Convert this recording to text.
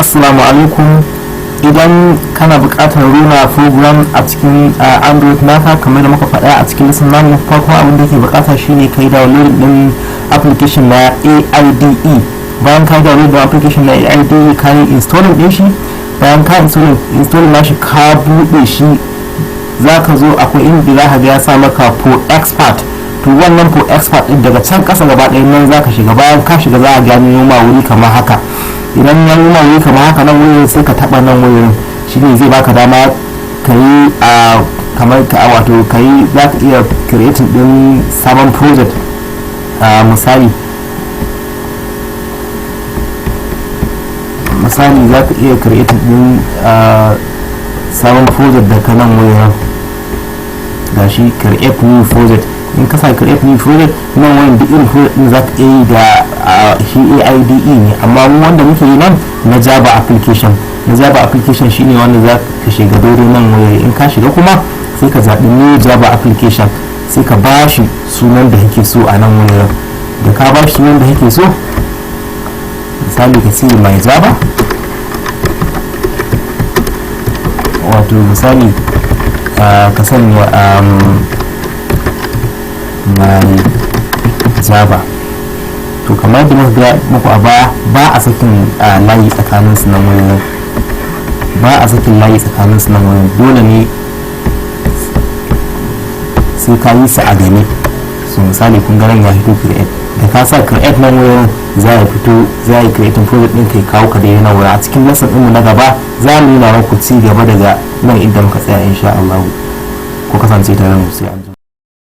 Assalamu alaikum. Idan kana buƙatar runa program a cikin Android naka, kamar da muka faɗa a cikin lesson namu, farko abin da ke buƙata shine kai download din application na AIDE. Bayan ka download din application na AIDE, ka yi installing din shi. Bayan ka installing nashi, ka buɗe shi, za ka zo akwai inda za ka ga ya sa maka "For Expert". To, wannan "For Expert" din daga can ƙasa gaba ɗaya, nan za ka shiga. Bayan ka shiga, za a gano ma wuri kamar haka. Idan ya nuna wuri kamar haka, nan wurin sai ka taba. Nan wurin shine zai baka dama ka yi a kamar ka, wato ka yi, za ka iya creating din sabon project. A misali, za ka iya creating din sabon project daga nan wurin. Gashi, "Create new project". In ka sa "Create new project" nan wurin, duk irin project din za ka iya yi da shi AIDE ne. Amma mu wanda muke yi nan na Java application, na Java application shine wanda za ka shiga daidai nan wuri. In ka shiga kuma, sai ka zaɓi "New Java application", sai ka ba shi sunan da kake so a nan wurin. Da ka ba shi sunan da kake so, misali ka ce "My Java", wato misali ka sanya "My Java". To, kamar da muka ga muku a baya, ba a sakin layi tsakanin su nan wurin. Ba a sakin layi tsakanin su nan wurin, dole ne sai ka yi su a game. So misali, kun ga nan ya fito "Create". Da ka sa "Create" nan wurin, za ya fito, za ya creating project din, kai kawo ka da yana wurin. A cikin lesson ɗinmu na gaba, za mu nuna muku ci gaba daga nan inda muka tsaya, insha Allah. Ku kasance tare mu, sai an.